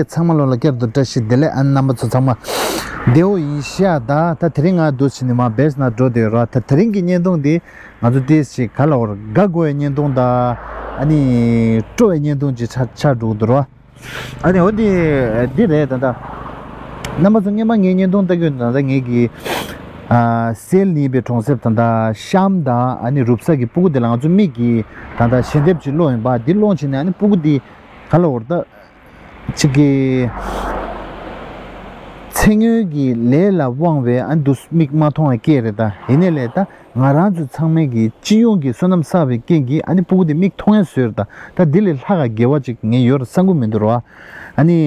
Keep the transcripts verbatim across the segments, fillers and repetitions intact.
ཚང་མ་ལོ་ལ་བསྐྱར་དུ་བཀྲ་ཤིས་བདེ་ལེགས། ཨ་ནི་རྣམ་པ་ཚོ་ཚང་མ་བདེ་པོ་ཡིན་ཤག་ད་ད་དེ་རིང་ང་འདུག་བྱས་ནས་མར་བེས་ནང་འགྲོ་བསྡད་ཡོད་ར། ད་དེ་རིང་གི་བརྙན་ཐུང་འདི་ང་ཚོ་ཏོག་ཙམ་ག་ལབ་དགོས་རེད། དགའ་དགོས་པའི་བརྙན་ཐུང་དང་ཨ་ནི་སྤྲོ་བའི་བརྙན་ཐུང་ཅིག་ཆགས་ཆགས་འགྲོ་གི་འདུག་ར། ཨ་ནི་འོ་འདི་འདི་རེད། ད་ལྟ་རྣམ་པ་ཚོ་སྔན་མ་ངའི་བརྙན་ཐུང་ལྟ་གི་ཡོད་ན། ད་ལྟ་ངེད་ཀྱི་ཨ་སེལ་ནི་པའི་གྲོང་གསེབ་ད་ལྟ་ཤམ་དང་ཨ་ནི་རུབ་ས་གི་སྤུ་གུ་དེ་ལ་ང་ཚོ་མིག་གི་ད་ལྟ་ཞལ་འདེབས་ཅིག་སློང་ཡིན་པ། འདི་སློང་བྱས་ནས་ཨ་ནི་སྤུ་གུ་འདི་ག་ལབ་དགོས་རེད། ད་གཅིག་གི་ཚེ་སྔོན་གྱི་ལས་ལ་དབང་བའི་ཨ་འདུག་མིག་མ་མཐོང་བའི་སྐད་རེད། ད་ཡིན་ནའི་ལས་ད་ང་རང་ཚོ་ཚང་མས་ཀྱི་སྤྱི་ཡོངས་ཀྱི་བསོད་ནམས་བསགས་པའི་རྐྱེན་གྱིས་ཨ་ནི་སྤུ་གུ་དེ་མིག་མཐོང་ཡ་བཟོས་རེད། ད་ད་འདི་ལས་ལྷག་ག་དགེ་བ་ཅིག་ངས་ཡོད་རེད་བསམ་གི་མི་འདུག་ར། ཨ་ནི་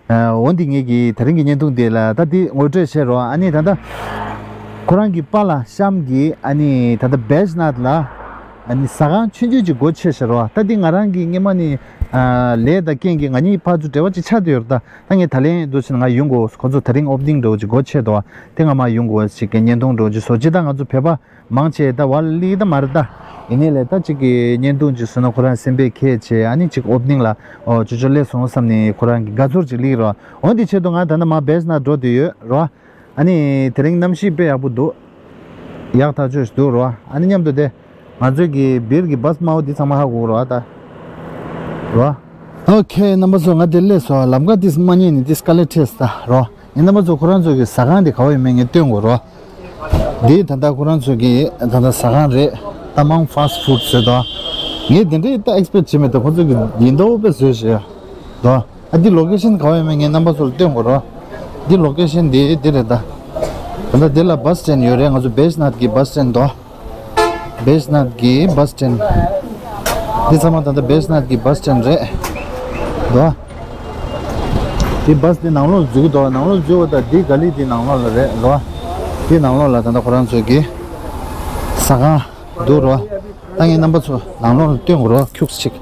ཨ་འོ་འདི་ངེད་ཀྱི་དེ་རིང་གི་བརྙན་ཐུང་དེ་ལ་ད་འདི་ངོ་སྤྲོད་བྱས་རོགས། ཨ་ནི་ད་ལྟ་ཁོ་རང་གི་པཱ་ལགས་ཤམ་གྱིས་ཨ་ནི་ད་ལྟ་བེས་ནཱཐ་ལ་ཨ་ནི་ཟ་ཁང་ཆུང་ཆུང་ཅིག་སྒོ་ཕྱེ་བཞག་རོགས། ད་འདི་ང་རང་གི་སྔན་མ་ནས་ཨ་ལས་དང་རྐྱེན་གྱིས་ང་གཉིས་ཕར་ཚུར་འབྲེལ་བ་ཅིག་ཆགས་བསྡད་ཡོད་རེད། ད་ད་ངས་ད་ལན་འདུག་བྱས་ན་ང་ཡོང་དགོས། ཁོ་ཚོ་དེ་རིང་ཨོ་པ་ནིང་འདྲ་བོ་ཅིག་སྒོ་ཕྱེ་འདུག་བ། དེ་ང་མར་ཡོང་དགོས་ཅིག་གི་བརྙན་ཐུང་འདྲ་བོ་ཅིག་བཟོ་ཅིག་ད་ང་ཚོ་བོད་པ་མང་ཆེ་ད་བ་ལི་ད་མ་རེད་ད། ཡིན་ནའི་ལས་ད་ཅིག་གི་བརྙན་ཐུང་ཅིག་བཟོས་ན་ཁོ་རང་སེམས་པའི་ཁྱད་ཆེ། ཨ་ནི་ཅིག་ཨོ་པ་ནིང་ལ་ཨོ་ཅོ་ཅོ་སླེབས་སོང་བསམ་ནས་ཁོ་རང་གི་དགའ་ཚོར་ཅིག་སླེབས་རོགས། འོ་འདི་ཆེད་དུ་ང་ད་ནི་མར་བེས་ནང་འགྲོ་བསྡད་ཡོད་རོགས། ཨ་ནི་དེ་རིང་གནམ་གཤིས་དཔེ་ཡག་པོ་འདུག་ཡག་ཐག་ཆོད་ཞིག་འདུག་རོགས། ཨ་ནི་མཉམ་དུ་དེ་ང་ཚོའི་གི་སྦིར་གི་བཱས་དམར་པོ་འདི་ཚང་མ་ཧ་གོ་རོགས་ད་རོགས། ཨོ་ཁེ་རྣམ་པ་ཚོ་ང་དེ་སླེབས་སོང་། ལམ་ཁ་འདི་མ་རྙེད་ནས་འདི་དཀའ་ལས་འཕྲད་སོང་ད་རོགས། ངས་རྣམ་པ་ཚོ་ཁོ་རང་ཚོ་གི་ཟ་ཁང་འདི་ག་བ་ཡོད་མེད་ངས་སྟོན་དགོས་རོགས། འདི་ད་ལྟ་ཁོ་རང་ཚོ་གི་ད་ལྟ་ཟ་ཁང་རེད། ཏ་མང་ཕཱ་སི་ཕུཌ་ཟེར་དོ། ངས་དེ་འདྲའི་ད་ཨེག་སི་པེག་བྱེད་མེད་དོ། ཁོ་ཚོ་གི་ཡིན་མདོག་དཔེ་བཟོས་ཤག་དོ། ཨ་འདི་ལོ་ཀེ་ཤན་ག་བ་ཡོད་མེད་ངས་རྣམ་པ་ཚོ་ལ་སྟོན་དགོས་རོགས། འདི་ལོ་ཀེ་ཤན་འདི་འདི་རེད་ད། ད་ལྟ་འདི་ལ་བཱས་སི་ཊེན་ཡོད་རེད། ང་ཚོ་བེས་ནཱཐ་གི་བཱས་སི་ཊེན་དོ། བེས་ནཱཐ་གི་བཱས་སི་ཊེན། འདི་ཚང་མ་ད་ལྟ་བེས་ནཱཐ་གི་བཱས་སི་ཊེན་རེད་དོ། འདི་བཱས་འདི་ནང་ལོགས་ལ་འཛུལ་གི་འདུག་ནང་ལོགས་ལ་འཛུལ་བ་དང་འདི་ག་ལི་འདི་ནང་ལོགས་ལ་རེད་རོ། འདི་ནང་ལོགས་ལ་ད་ལྟ་ཁོ་རང་ཚོ་གི་ཟ་ཁང་འདུག་རོ། ད་ངས་རྣམ་པ་ཚོ་ནང་ལོགས་ལ་སྟོན་དགོས་རོ། ཁྱུག་ཅིག་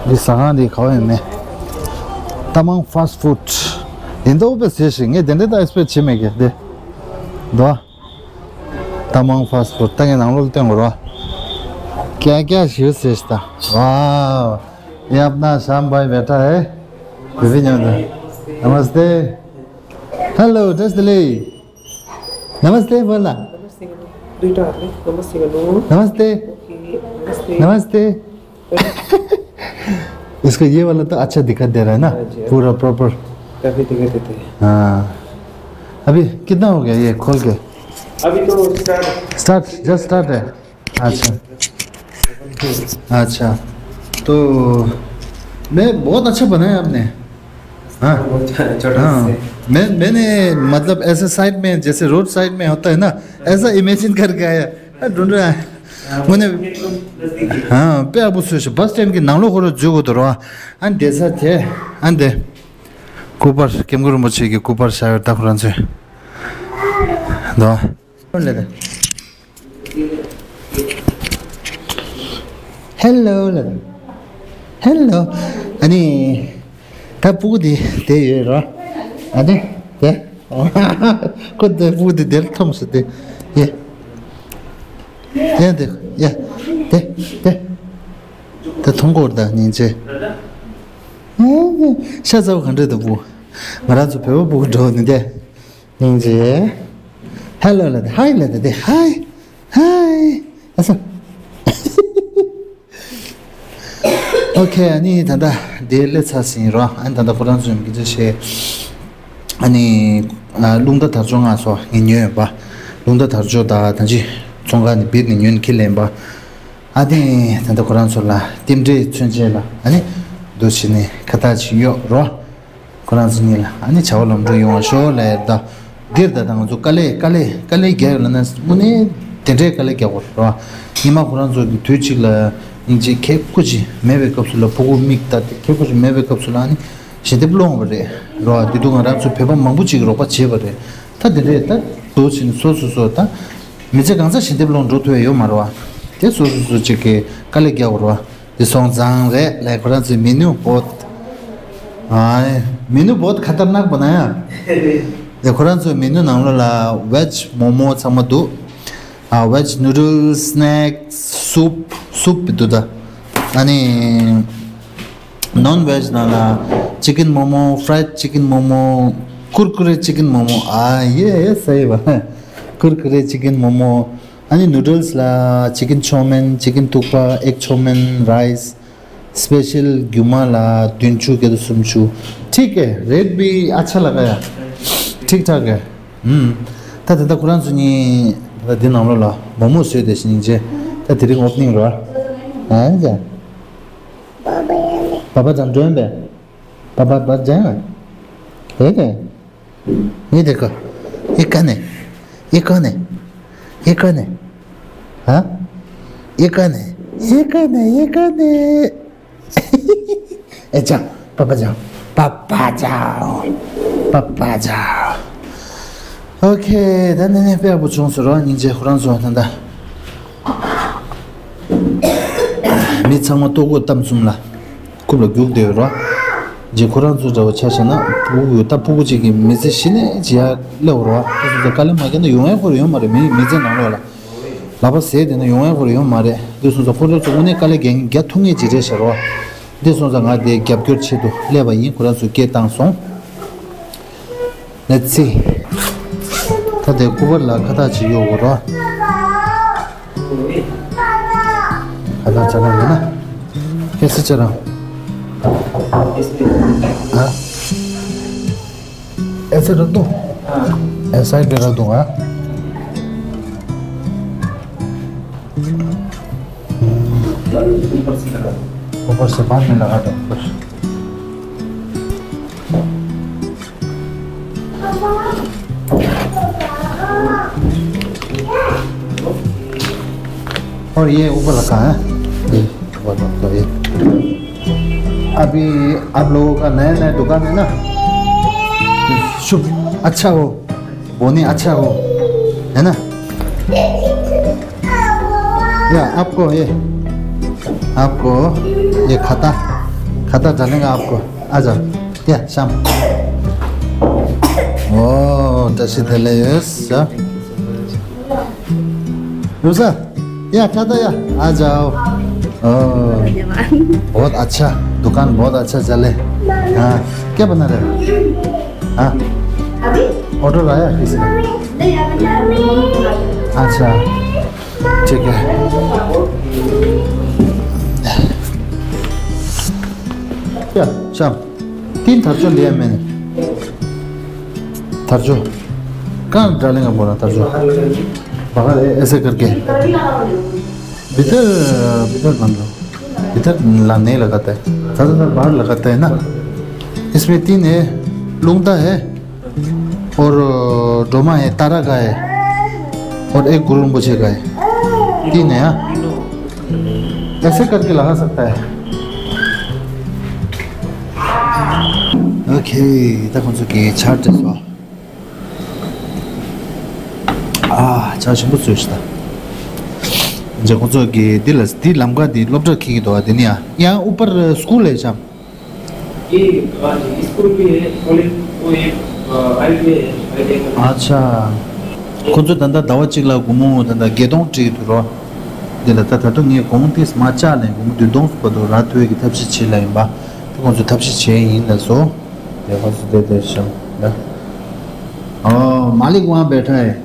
འདི་ཟ་ཁང་འདི་ག་བ་ཡོད་མེད། ཏ་མང་ཕཱ་སི་ཕུཌ། དེ་འདྲ་དཔེ་བཟོས་ཤིག་ངས་དེ་འདྲ་ད་ཨེག་སི་པེག་བྱེད་མེད་གི་འདི་འདུག་ཏ་མང་ཕཱ་སི་ཕུཌ། ད་ངས་ནང་ལོགས་ལ་སྟོན་དགོས་རོ། क्या क्या ཞུ་ཟེར་ཤི་ད། वाह, ये अपना शाम भाई बैठा है। नमस्ते। हेलो, दस दिल्ली। नमस्ते बोला। नमस्ते गर्नु। दुईटा हातले नमस्ते गर्नु। नमस्ते। ओके, नमस्ते। नमस्ते। इसको ये वाला तो अच्छा दिखा दे रहा है ना, हाँ जी, हाँ। पूरा प्रॉपर। काफी दिखा देते हैं। हाँ। अभी कितना हो गया ये खोल के? अभी तो स्टार्ट। स्टार्ट, जस्ट स्टार्ट है। अच्छा। अच्छा। तो मैं, बहुत अच्छा बनाया आपने। हाँ। बहुत छोटा हाँ। से। मैं, मैंने मतलब ऐसे साइड में, जैसे रोड साइड में होता है ना, ऐसा इमेजिन करके आया। हाँ, ढूंढ रहा है। हाँ, मैंने, नजदीक ही। हाँ, पे अब उस बस स्टैंड के नाम लो खोलो जो को तो रहा। अन जैसा थे, अन दे। कुपर, केमगुरु मच्छी के कुपर शायद तक रन से। दो। Hello, hello. हेलो। अनि ད་སྤུ་གུ་དེ་དེ་ཡོད་ར། ཨ་ནི་དེ་ཁོ་དེ་སྤུ་གུ་དེ་དེར་མཐོང་སོང་དེ། ཡེ་ཡེ་དེ་ཡེ་དེ་དེ་དེ་མཐོང་གོ་ད་སྙིང་རྗེ། ཤ་ཚ་བོ་ག་འདྲ་དུ་སྤུ་གུ་ང་རང་ཚོ་བོད་པ་སྤུ་གུ་འགྲོ་ནི་དེ། སྙིང་རྗེ། ཧེ་ལོ་ལ་དེ་ཧའི་ལ་དེ་དེ་ཧའི་ཧའི། ཨ་ས། ཨོ་ཁེ། ཨ་ནི་ད་ལྟ་དེ་སླེབས་ཚར་ཟིན་རོ། ཨ་ནི་ད་ལྟ་ཁོ་རང་ཚོ་ཡོང་གི་ཚེ་ཤེས། ཨ་ནི་ཨ་རླུང་རྟ་དར་ལྕོག་ང་སོ་ངས་ཉོས་ཡོད་པ། རླུང་རྟ་དར་ལྕོག་དང་ད་ཅི་ཚོང་ཁང་ནས་བིར་ནས་ཉོས་ནས་ཁྱེར་ལེན་པ། ཨ་ནི་ད་ལྟ་ཁོ་རང་ཚོ་ལ་རྟེན་འབྲེལ་མཚོན་བྱེད་ལ་ཨ་ནི་འདུག་བྱས་ནས་ཁ་བཏགས་ཅིག་གཡོག་རོ། ཁོ་རང་ཚོ་གཉིས་ལ་ཨ་ནི་བྱ་བ་ལམ་འགྲོ་ཡོང་བ་ཤོག་ལབ་ཡ་ད། འདིར་ད་ད་ང་ཚོ་དཀའ་ལས་དཀའ་ལས་དཀའ་ལས་རྒྱག་ཡོད་ལབ་ན་དངོས་གནས་དེ་འདྲའི་དཀའ་ལས་རྒྱག་དགོས་རེད་བ། ཉི་མ་ཁོ་རང་ཚོ་གི་དུས་གཅིག་ལ་སྙིང་རྗེ་ཁེ་ཁོ་ཅིག་མེད་པའི་སྐབས་སུ་ལ་ཕྲུ་གུ་མིག་ལྟ་སྟེ་ཁེ་ཁོ་ཅིག་མེད་པའི་སྐབས་སུ་ལ་ཨ་ནི་ཞལ་འདེབས་སློང་བ་རེད་རེད་བ། དེ་དུས་ང་རང་ཚོ་བོད་པ་མང་པོ་ཅིག་གིས་རོགས་པ་བྱས་པ་རེད། ད་དེ་འདྲས་ད་འདུག་བྱས་ནས་སོ་སོ་སོ་ད་མི་ཚེ་གང་ཚ་ཞལ་འདེབས་སློང་འགྲོ་ཐུབ་ཡ་ཡོད་མ་རེད་བ། དེ་སོ་སོ་སོ་ཅིག་གིས་དཀའ་ལས་རྒྱག་དགོས་རེད་བ། འདི་སོང་ཙང་རེད་ལས་ཁོ་རང་ཚོའི་མེ་ནུ་བོད། ཨ། མེ་ནུ་བོད་ཁ་ཏར་ནག་པོ་ན་ཡ། དེ་ཁོ་རང་ཚོའི་མེ་ནུ་ནང་ལོགས་ལ་ཝེཇ་མོ་མོ་ཚང་མ་འདུག་ཨ། ཝེཇ་ནུ་ཌལ་སི་ནེག་སི་སུབ་སུབ་འདུག་ད། ཨ་ནི། ནོན་ཝེཇ་ནང་ལ་ཅི་ཀིན་མོ་མོ། ཕ་རའེད་ཅི་ཀིན་མོ་མོ། ཀུར་ཀུ་རེ་ཅི་ཀིན་མོ་མོ། ཨ་ཡེ་སེ་བ། ཀུར་ཀུ་རེ་ཅི་ཀིན་མོ་མོ། ཨ་ནི་ནུ་ཌལ་སི་ལ་ཅི་ཀིན་ཆོ་མེན། ཅི་ཀིན་ཐུག་པ། ཨེག་ཆོ་མེན། རའེ་སི། སི་པེ་ཤལ་རྒྱུ་མ་ལ་བདུན་ཅུ། བརྒྱད་དོ་སུམ་ཅུ། ཐིག་གེ་རེད་བི་ཨ་ཆ་ལ་ག་ཡ། ཐིག་ཐག་གེ། ཨུམ། ད་དེ་ད་ཁོ་རང་ཚོ་གཉིས་ད་འདི་ནང་ལོགས་ལ་མོ་མོ་བཟོས་ཏེ་ཞིང་ཆེ། ད་དེ་རིང་ཨོ་པ་ནིང་རོ། ཨ་ཡ། པ་པ་ཅང་འགྲོ་ཡིན་པས། པ་པ་པ་ཅང་། ཨེ་ཀེ། ངས་དེ་ཀ་ཨེ་ཀ་ནས། ཨེ་ཀ་ནས། ཨེ་ཀ་ནས། ཧ། ཨེ་ཀ་ནས། ཨེ་ཀ་ནས། ཨེ་ཀ་ནས། ཨེ་ཅང་། པ་པ་ཅང་། པ་པ་ཅང་། པ་པ་ཅང་། ཨོ་ཁེ། ད་ནི་ནི་དཔེ་ཡག་པོ་བྱུང་སོང་རོ། སྙིང་རྗེ། ཁོ་རང་ཚོ་ད་ལྟ་མི་ཚང་མ་ལྟོ་གོས་གཏམ་གསུམ་ལ་རྐུབ་ལ་རྒྱུག་བསྡད་ཡོད་རོ། རྗེས་ཁོ་རང་ཚོ་འདྲ་བོ་ཆ་བཞག་ན་ཕྲུ་གུ་ཡོད། ད་ཕྲུ་གུ་གཅིག་གིས་མི་ཚེ་གཞི་ནས་བརྗེ་ཡ་སླེབས་རོ། དེ་སོང་ཙང་དཀའ་ལས་མ་བརྒྱབ་ན་ཡོང་ཡ་ཁོ་རང་ཡོད་མ་རེད། མི་མི་ཚེ་ནང་ལོགས་ལ། ལག་པ་ཟས་བསྡད་ན་ཡོང་ཡ་ཁོ་རང་ཡོད་མ་རེད། འདི་སོང་ཙང་ཁོ་ཚོ་ཚོ་དངོས་གནས་དཀའ་ལས་རྒྱག་རྒྱག་ཐུབ་ངེས་ཅིག་རེད་ཤག་རོ། འདི་སོང་ཙང་ང་དེ་རྒྱབ་སྐྱོར་ཆེད་དུ་སླེབས་པ་ཡིན། ཁོ་རང་ཚོ་སྐད་བཏང་སོང་། Let's see. ད་དེ་སྐུ་པར་ལ་ཁ་བཏགས་ཅིག་གཡོག་དགོས་རོ། ཁ་བཏགས་ཅ་ལག་ཡིན་ན། कैसे चला? हाँ? ऐसे रख दो। हाँ। ऐसा ही रख दूंगा। ऊपर से लगा दो। ऊपर से बाद में लगा दो, बस। और ये ऊपर रखा है, ये ऊपर रखो ये। अभी आप लोगों का नया नया दुकान है ना, शुभ अच्छा हो, बोनी अच्छा हो, है ना? या आपको ये, आपको ये खाता, खाता डालेगा आपको। आ जाओ। या शाम। ओ, तशी दिले यस। रुसा, या खाता या, आ जाओ। ओ, बहुत अच्छा, दुकान बहुत अच्छा चले। हाँ, क्या बना रहे हो? हाँ? अभी? ऑर्डर आया किसी का? नहीं, अभी नहीं। अच्छा, ठीक है। क्या, शाम? तीन थरचो लिया मैंने। थरचो। कहाँ डालेंगे बोला थरचो? बाहर ऐसे करके। भीतर, भीतर बंद लो। इधर ला-, नहीं लगाता है। ज़्यादातर बाहर लगाता है ना। इसमें तीन है, लुंगता है और, अ, डोमा है, तारा का है और एक गुरु रिम्पोछे का है। तीन है, हाँ। ऐसे करके लगा सकता है। OK, ད་ཁོང་ཚོ་གི་ཆར་དེ་སོ། ཨ། ཆ་ཆེན་པོ་བཟོས་ཤག་ད། རྗེས་ཁོང་ཚོ་གི་འདི་ལ་འདི་ལམ་ཁ་འདི་སློབ་གྲྭ་འཁེལ་གྱི་འདུག་ཨ། འདི་ནི་ཡ་ཡང་ཨུ་པར་སྐུལ་ལས་ཤག ये, हाँ जी, स्कूल भी है, कॉलेज वो है, अ, आईटीआई है, आईटीआई का। अच्छा। ཁོང་ཚོ་ད་ལྟ་ཟླ་བ་གཅིག་ལ་སྒོར་མོ་ད་ལྟ་བརྒྱད་སྟོང་སྤྲད་ཀྱི་འདུག་རོ། འདི་ལ་ད་ད་དུང་ངས་སྒོར་མོ་ཏིས་མ་བཅག་ལས་སྒོར་མོ་བདུན་སྟོང་བར་དུ་རག་ཐུབ་ཡས་ཀྱི་ཐབས་ཤེས་བྱེད་ལ་ཡིན་པ། དེ་ཁོང་ཚོ་ཐབས་ཤེས་བྱས་ཡིན་ལ་སོ། ཡ་ཁོང་ཚོ་དེ་དེ་བྱུང་ན། ओ, मालिक वहाँ बैठा है।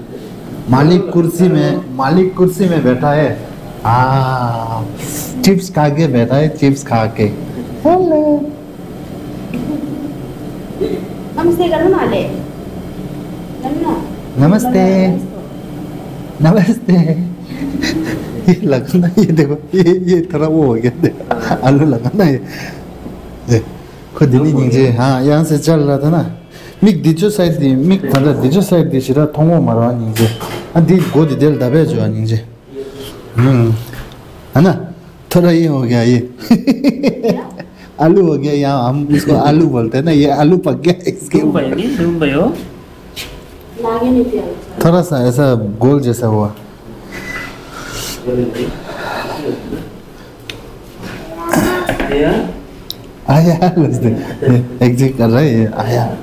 मालिक कुर्सी में, मालिक कुर्सी में बैठा है। हाँ, चिप्स खा के बैठा है, चिप्स खा के। हेलो। नमस्ते करो ना ले। नमस्ते। नमस्ते। ये लगा ना, ये देखो, ये, ये थोड़ा वो हो गया, देखो। आलू लगा ना ये। ए, खुद नहीं नीचे, हाँ, यहाँ से चल रहा था ना। མིག་འདི་ཚོའི་སའིཌ་འདི། མིག་ད་ལྟ་འདི་ཚོའི་སའིཌ་འདི་ཞེ་དྲག་མཐོང་གི་མ་རེད་པ། སྙིང་རྗེ། ཨ། འདི་མགོ་འདི་དེ་ལ་བརྡབ་པས་བྱོས་པ། སྙིང་རྗེ། ཧུམ། है ना? थोड़ा ये हो गया ये। आलू हो गया, यहाँ हम इसको आलू बोलते हैं ना, ये आलू पक गया इसके ऊपर। नहीं, नहीं, नहीं। थोड़ा सा ऐसा गोल जैसा हुआ। आया। आया, बस दे। एक चेक कर रहा है ये, आया।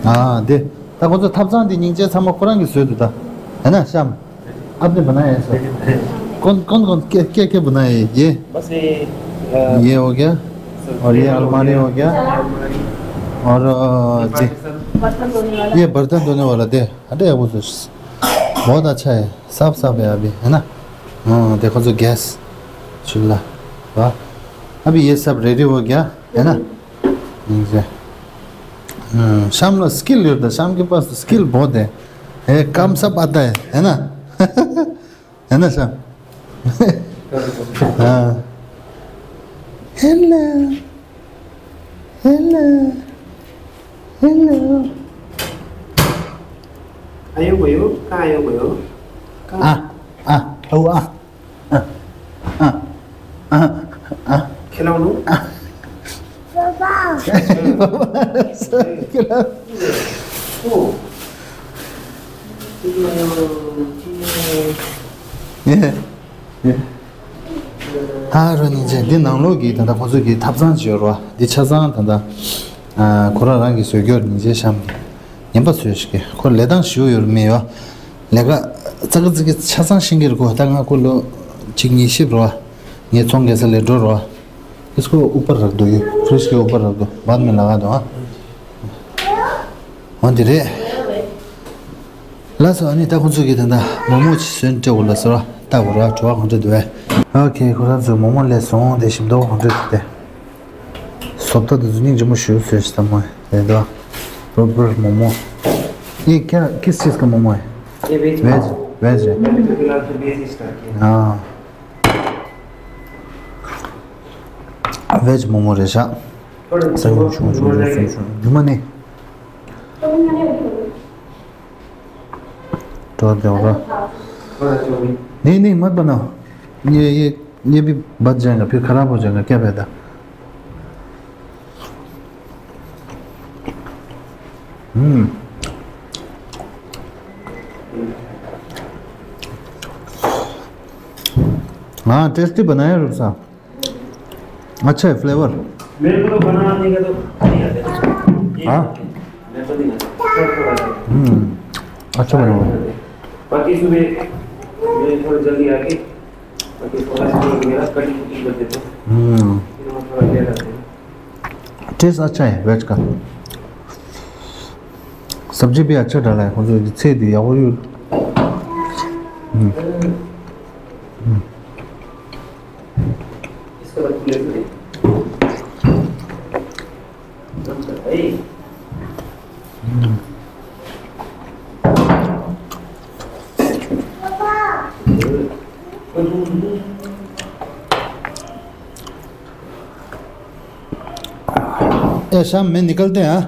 हाँ, दे। ད་ཁོ་ཚོ་ཐབ་ཚང་འདི་སྙིང་རྗེ་ཚང་མ་ཁོ་རང་གིས་བཟོས་འདུག་ད། है ना, श्याम? आपने बनाया है सब? कौन, कौन, कौन, क्या, क्या, क्या बनाया है ये? बस ये, अ, ये हो गया। और ये अलमारी हो गया। और अ, जी, ये बर्तन धोने वाला दे। अरे, वो तो बहुत अच्छा है, साफ साफ है अभी, है ना? हाँ, देखो तो गैस चूल्हा। वाह, अभी ये सब रेडी हो गया, है ना? जी। हम्म, शाम ला स्किल होता है, शाम के पास तो स्किल बहुत है। ये काम सब आता है, है ना? है ना, शाम? हाँ। हेलो। हेलो। हेलो। आयो गयो, कहाँ आयो गयो? कहाँ? आ, आ, औ, आ। आ, आ, आ, आ। खेलाउनु? आ। बाबा। बाबा, खेलाउ। ओ। ए, ए। ཧ་རོ་ནི་ཅན་འདི་ནང་ལོགས་ཀྱི་ད་ལྟ་ཁོ་ཚོ་གི་ཐབ་ཚང་ཅིག་ཡོད་རེད་བ། འདི་ཆ་ཚང་ད་ལྟ་ཨ་ཁོ་རང་རང་གི་བཟོས་རྒྱུ་ནི་ཅན་ཤམ་གི་ངན་པ་བཟོས་ཤིག་གི་ཁོ་ལས་སྟངས་ཞུ་ཡོད་མེད་ཡོད། ལས་ཀ་ཙག་གི་ཙིག་གི་ཆ་ཚང་ཤེས་ཀྱི་རེད་ཁོ། ད་ང་ཁོ་ལོ་གཅིག་གཉིས་ཤིབ་རེད་བ། ངའི་ཚོང་རྒྱག་ས་ལས་འགྲོ་རེད་བ། इसको ऊपर रख दो, ये फ्रिज के ऊपर रख दो, बाद में लगा दो, हाँ। འོན་ཏེ་རེད། ལགས་སོ། ཨ་ནི་ད་ཁོང་ཚོ་གིས་ད་ལྟ་མོག་མོག་ཅིག་བཟོས་སྤྲད་འོ་ལ་ཟེར་བ་ལྟ་དགོས་ར། བྲོ་བ་གང་འདྲ་འདུག་ཨེ། ཨོ་ཁེ། ཁོ་རང་ཚོས་མོག་མོག་ལས་བཟོས་ཏེ་ཞིམ་མདོག་གང་འདྲ་འདུག་སྟེ། བཟོ་ལྟ་དེ་ཚོ་སྙིང་རྗེ་མོ་ཞེ་པོ་བཟོས་ཤག་ད་མོ་ཨེ། དེ་འདྲ་པོར་པོར་མོག་མོག་ཡེ་ཁྱེད་ཁིས་ཁིས་ཀ་མོག་མོག་ཨེ། ये वेज वेज वेज है। मैं तो फिलहाल तो वेज ही स्टार्ट किया। हाँ। वेज मोमो रहे सा। थोड़ा संग सा छुम छुम छुम छुम। ཉི་མ་ནི། तो देगा। थोड़ा जो भी। नहीं, नहीं, मत बनाओ। ये, ये, ये भी बच जाएगा, फिर खराब हो जाएगा, क्या फायदा? हम्म। हाँ, टेस्टी बनाया रूप साहब। अच्छा है फ्लेवर। मेरे को तो बनाने का तो नहीं आता। हाँ? मेरे को नहीं आता। थोड़ा थोड़ा आता है। हम्म, अच्छा बना हुआ है। बाकी सुबह मैं थोड़ा जल्दी आके, बाकी थोड़ा सा मेरा कटिंग कुटिंग कर देता हूँ। हम्म। फिर हम थोड़ा लेट आते हैं। टेस्ट अच्छा है वेज का। सब्जी भी अच्छा डाला है, मुझे अच्छे दिया वो। हम्म। हम्म। ए, शाम में निकलते हैं, हाँ?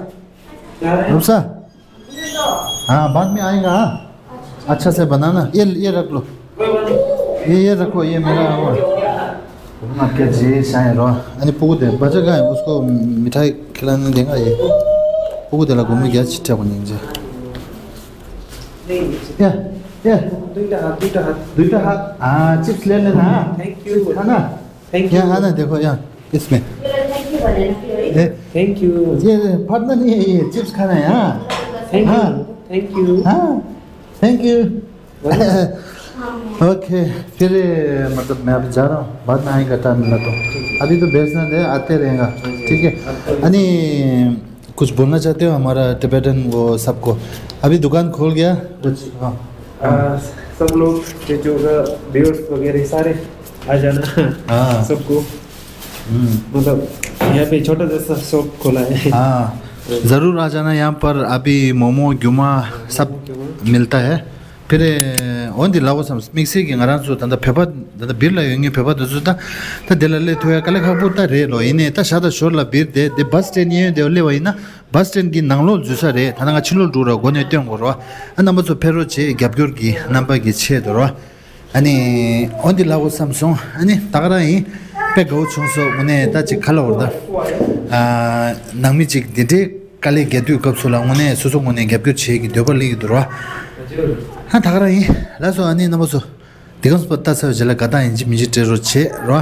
रूपसा? हाँ, बाद में आएगा, हाँ? अच्छा से बनाना। ये, ये रख लो। ये, ये रखो, ये मेरा वो। आपके जी साए रो। अरे, पुगु दे, बच्चा कहाँ है? उसको मिठाई खिलाने देगा ये। पुगु दे ला घूमे गया, चिट्ठा बनेंगे। या, या। दुईटा हात, दुईटा हात। दुईटा हात। हाँ, चिप्स ले लेना, हाँ। Thank you. चिप्स खाना। Thank you. यहाँ आना, देखो यहाँ, इसमें। ए, थ्याङ्क यू। ये फाट्न नहीं है, ये चिप्स खाना है, हाँ। Thank you. हाँ। Thank you. हाँ। Thank you. ओके, फिर, मतलब, मैं अभी जा रहा हूँ, बाद में आएगा टाइम मिला तो। अभी तो भेजना दे, आते रहेगा, ठीक है? अनि कुछ बोलना चाहते हो हमारा टिबेटन वो सबको? अभी दुकान खोल गया कुछ? हाँ। आ, सब लोग, ये जो व्यूअर्स वगैरह सारे आ जाना। हाँ। सबको। हम्म। मतलब, यहाँ पे छोटा जैसा शॉप खोला है। हाँ, ज़रूर आ जाना यहाँ पर। अभी मोमो, ड्यूमा सब मिलता है। फिर, འོན་ཏེ་ལགས་སོ། དམིགས་བསལ་གྱིས་ང་རང་ཚོ་ད་ལྟ་བོད་པ་ད་ལྟ་སྦིར་ལ་ཡོད་མཁན་བོད་པ་དེ་ཚོ་ད་ད་དེ་ལ་སླེབས་ཐུབ་ཡ་དཀའ་ལས་ཁག་པོ་ད་རེད་ལོ། ཡིན་ནའི་ད་ཤ་ད་ཞོར་ལ་སྦིར་དེ་དེ་བཱས་སི་ཊེན་གཡས་གཡོན་དེ་སླེབས་པ་ཡིན་ན་བཱས་སི་ཊེན་གྱི་ནང་ལོགས་འཛུལ་ས་རེད། ད་ལྟ་ང་ཕྱི་ལོགས་འགྲོ་ར་སྒོ་ནས་སྟོན་དགོས་ར། ཨ་རྣམ་པ་ཚོ་ཕེབས་རོགས་བྱེད། རྒྱབ་སྐྱོར་གྱི་རྣམ་པ་གི་ཆེད་དུ་ར། ཨ་ནི་འོན་ཏེ་ལགས་སོ་བསམ་སོང་། ཨ་ནི་ད་ག་རང་ཡིན། དཔེ་དགའ་བོ་བྱུང་སོང་། དངོས་གནས་ད་ཅིག་ག་ལ་འོར་ད། ཨ་ནང་མི་ཅིག་འདི་འདྲའི་དཀའ་ལས་རྒྱག་དུས་སྐབས་སུ་ལ་དངོས་གནས་སོ་སོ་ངོས་ནས་རྒྱབ་སྐྱོར་བྱེད་ཀྱི་འདོད་པ་སླེབས་ཀྱི་འདུག་ར། ཨ་ད་ག་རང་ཡིན། ལགས་སོ། ཨ་ནི་རྣམ་པ་ཚོ་འདི་ག་ཙམ་ལྟ་ཚར་བའི་རྗེས་ལ་དགའ་སྟངས་ཡིན་གཅིག་མིན་གཅིག་སྤྲད་རོགས་བྱེད་ར། ཨ་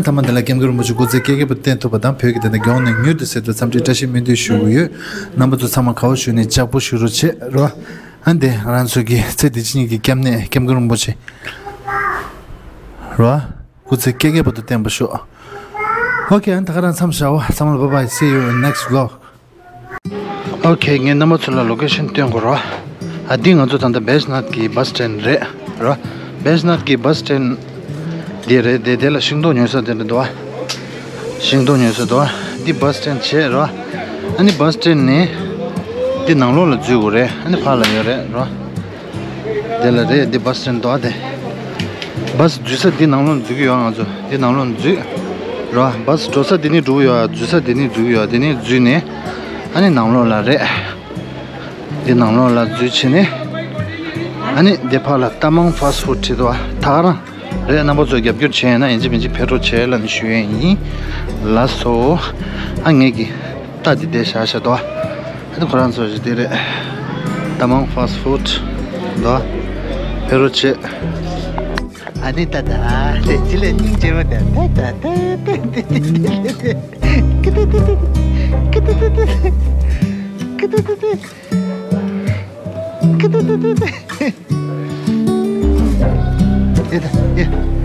མཐའ་མ་འདི་ལ་སྐྱབས་མགོན་རིན་པོ་ཆེ་སྐུ་ཚེ་བསྐལ་བརྒྱའི་བར་དུ་བརྟན་ཐུབ་པ་དང་བོད་ཀྱི་བདེན་མཐའ་མགྱོགས་ནས་མྱུར་དུ་གསལ་ཐུབ་བསམ་འཕྲིན་བཀྲ་ཤིས་སྨོན་འདུན་ཞུ་གི་ཡོད། རྣམ་པ་ཚོ་ཚང་མ་དགའ་བོ་བྱུང་ནས་ལྕགས་པོ་ཞུ་རོགས་བྱེད་ར། ཨ་འདི་ང་རང་ཚོ་གི་ཚེ་འདི་ཕྱི་གཉིས་ཀྱི་སྐྱབས་གནས་སྐྱབས་མགོན་རིན་པོ་ཆེ་ར། སྐུ་ཚེ་བསྐལ་བརྒྱའི་བར་དུ་བརྟན་པར་ཤོག། Okay, ད་ག་རང་མཚམས་བཞག་འོ། ཚང་མ་ལ་bye bye, see you in next vlog. Okay, ངས་རྣམ་པ་ཚོ་ལ་ལོ་ཀེ་ཤན་སྟོན་དགོས་རོ། ཨ་འདི་ང་ཚོ་ད་ལྟ་བེས་ནཱཐ་གི་བྷ་སི་སི་ཊེན་ཌི་རེད་རོ། བེས་ནཱཐ་གི་བྷ་སི་སི་ཊེན་ཌི་འདི་རེད། དེ་དེ་ལ་ཤིང་ཏོག་ཉོ་ས་དེ་འདྲ་འདུག་ཨ། ཤིང་ཏོག་ཉོས་ས་འདུག་ཨ། འདི་བྷ་སི་སི་ཊེན་ཌི་བྱས་རོ། ཨ་ནི་བྷ་སི་སི་ཊེན་ཌི་ནས་འདི་ནང་ལོགས་ལ་འཛུལ་དགོས་རེད། ཨ་ནི་ཕར་ལ་ཡོད་རེད་རོ། དེ་ལ་རེད། འདི་བྷ་སི་སི་ཊེན་ཌི་འདུག་ཨ། དེ་བྷ་སི་འཛུལ་ས་འདི་ནང་ལོགས་འཛུལ་གྱི་ཡོད། ང་ཚོ་འདི་ནང་ལོགས་འཛུལ་རོ། བྷ་སི་འགྲོ་ས་འདི་ནས་འགྲོ་གི་ཡོད། འཛུལ་ས་འདི་ནས་འཛུལ་གྱི་ཡོད། འདི་ནས་འཛུལ་ནས་ཨ་ནི་ནང་ལོགས་ལ་རེད། འདི་ནང་ལོགས་ལ་འཛུལ་བྱས་ནས་ཨ་ནི་འདི་ཕར་ལ་ཏ་མང་ཕཱ་སི་ཊི་ཕུཌ་བྲིས་འདུག་ཨ། ད་ག་རང་རེད། རྣམ་པ་ཚོས་རྒྱབ་སྐྱོར་བྱས་ན་ཡིན་གཅིག་མིན་གཅིག་ཕེབས་རོགས་བྱེད་ལབ་ནས་ཞུ་ཡས་ཡིན། ལགས་སོ། ཨ་ངེད་ཀྱི་རྟ་འདི་འདྲ་བཞག་བཞག་འདུག་ཨ། ཨ་ནི་ཁོ་རང་ཚོ་ཞིག་འདི་རེད། ཏ་མང་ཕཱ་སི་ཊི་ཕུཌ་འདུག་ཨ། ཕེབས་རོགས་བྱེད། ཨ་ནི་ད་ད་ལས་ཅི་ལས་སྙིང་རྗེ་མོ་ད་ད་ད་ད་ད་ད་ད། ཡ་ད་ཡ།